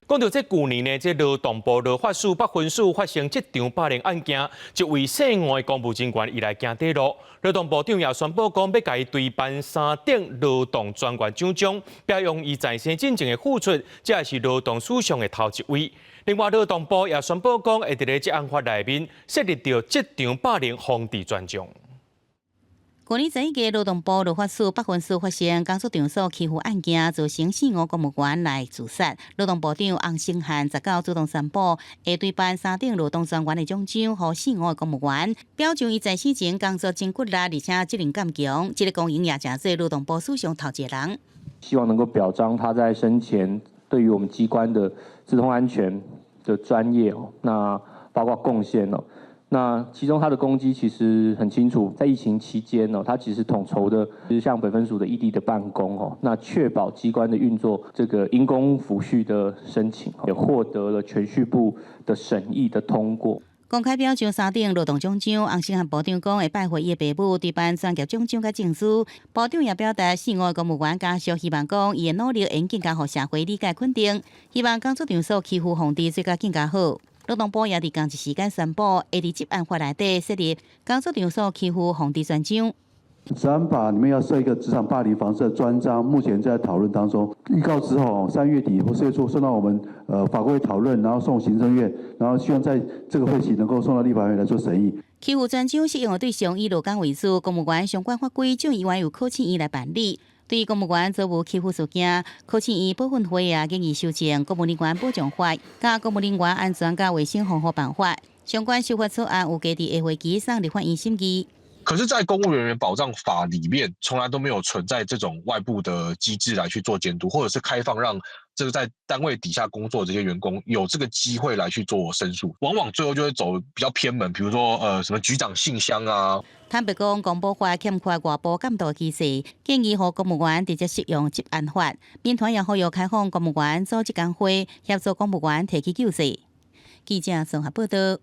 講到這舊年呢，這勞動部勞發署北分署發生職場霸凌案件，一位姓黃的公務人員伊來行短路，勞動部長也宣布講，欲共伊追頒三等勞動專員獎章，表揚伊在生進前的付出，這也是勞動史上的頭一位。另外，勞動部也宣布講，會佇咧職安法內面設立著職場霸凌防治專章。舊年11月，勞動部勞發署北分署發生工作場所欺負案件，造成姓吳公務員來自殺。勞動部長洪勝漢19主動宣布，會追頒三等勞動專員的獎章，予姓吳的公務員，表彰伊在生前工作真骨力，而且責任感強。這個光榮也成做勞動部史上頭一個人。希望能夠表彰他在生前對於我們機關的資通安全的專業哦，那包括貢獻哦。那其中他的功績其實很清楚，在疫情期間呢，他其實統籌的，就是像北分署的異地的辦公哦，那確保機關的運作，這個因公撫恤的申請也獲得了銓敘部的審議的通過。公開表彰三等勞動獎章，洪勝漢部長講會拜會伊的爸母，追頒專業獎章佮證書。部長也表達，姓吳的公務員家屬希望講，伊的努力會更加予社會理解肯定，希望工作場所欺負防治做甲更加好。勞動部也佇仝一時間宣布，會佇職安法內底設立工作場所欺負防治專章。職安法裡面要設一個職場霸凌防治專章，目前在討論當中。預告之後，3月底或4月初送到我們法規討論，然後送行政院，然後希望在這個會期能夠送到立法院來做審議。欺負專章適用的對象以勞工為主，公務員相關法規將依由考試院來辦理。對公務員遭遇欺負事件，考試院保訓會也建議修正《公務人員保障法》佮《公務人員安全佮衛生防護辦法》相關修法草案，預計佇下會期送立法院審議。可是，在公務人員保障法裡面，從來都沒有存在這種外部的機制來去做監督，或者是開放讓這個在單位底下工作的這些員工有這個機會來去做申訴，往往最後就會走比較偏門，比如說什麼局長信箱啊。坦白講，公保法欠缺外部監督機制，建議予公務員直接適用職安法。民團也呼籲開放公務員組織工會，協助公務員提起救濟。記者綜合報道。